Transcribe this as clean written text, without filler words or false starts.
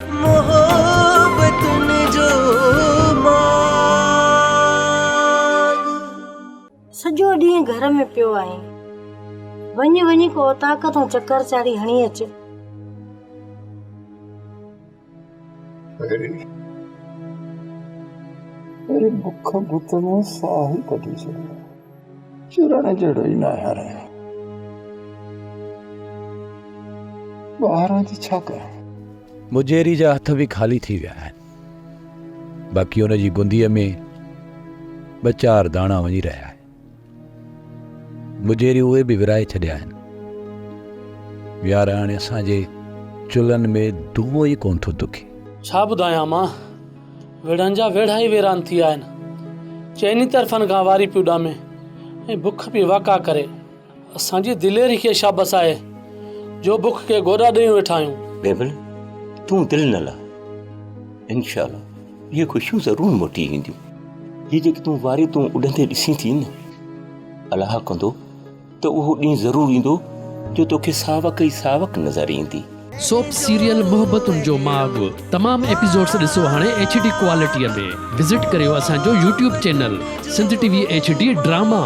محبتن جو ماڳ. سڄو ڏينهن گهر ۾ پيو آهين. وڃ وڃي ڪو اوطاق تان چڪر چاڙهي هڻي اچ. اري اري بک بت ۾ ساهه ئي ڪڍي ڇڏيو. چرڻ جهڙو ئي ناهيان رهيو. ٻاهران جي ڇا ڪيان؟ مجيري جا هٿ به خالي ٿي ويا آهن. باقي ان جي گنديء ۾ ٻه چار داڻا وڃي رهيا آهن. مجيري اهي به ورهائي ڇڏيا آهن. يار هاڻي اسان جي چلهن ۾ دونهون ئي ڪونه ٿو دکي. ڇا ٻڌايان مان، ويڙهن جا ويڙها ئي ويران ٿي ويا آهن. چئني طرفن کان واري پيو اڏامي ۽ بک پئي واڪا ڪري. اسان جي دليري کي شابس آهي جو بک کي گوڏا ڏيون ويٺا آهيون. بيبل تون دل نه لاهه. انشاء الله اهي خوشيون ضرور موٽي اينديون. هي جيڪي تون واري تون اڏندي ڏسين ٿي نه، الله ڪندو ته اهو ڏينهن ضرور ايندو جو توکي ساوڪ ئي ساوڪ نظر ايندي. سوپ سيريل محبتن جو ماڳ تمام ايپيسوڊس ڏسو هاڻي ايڇ ڊي ڪوالٽي ۾ وزٽ ڪريو اسان جو YouTube channel Sindh T V H D drama.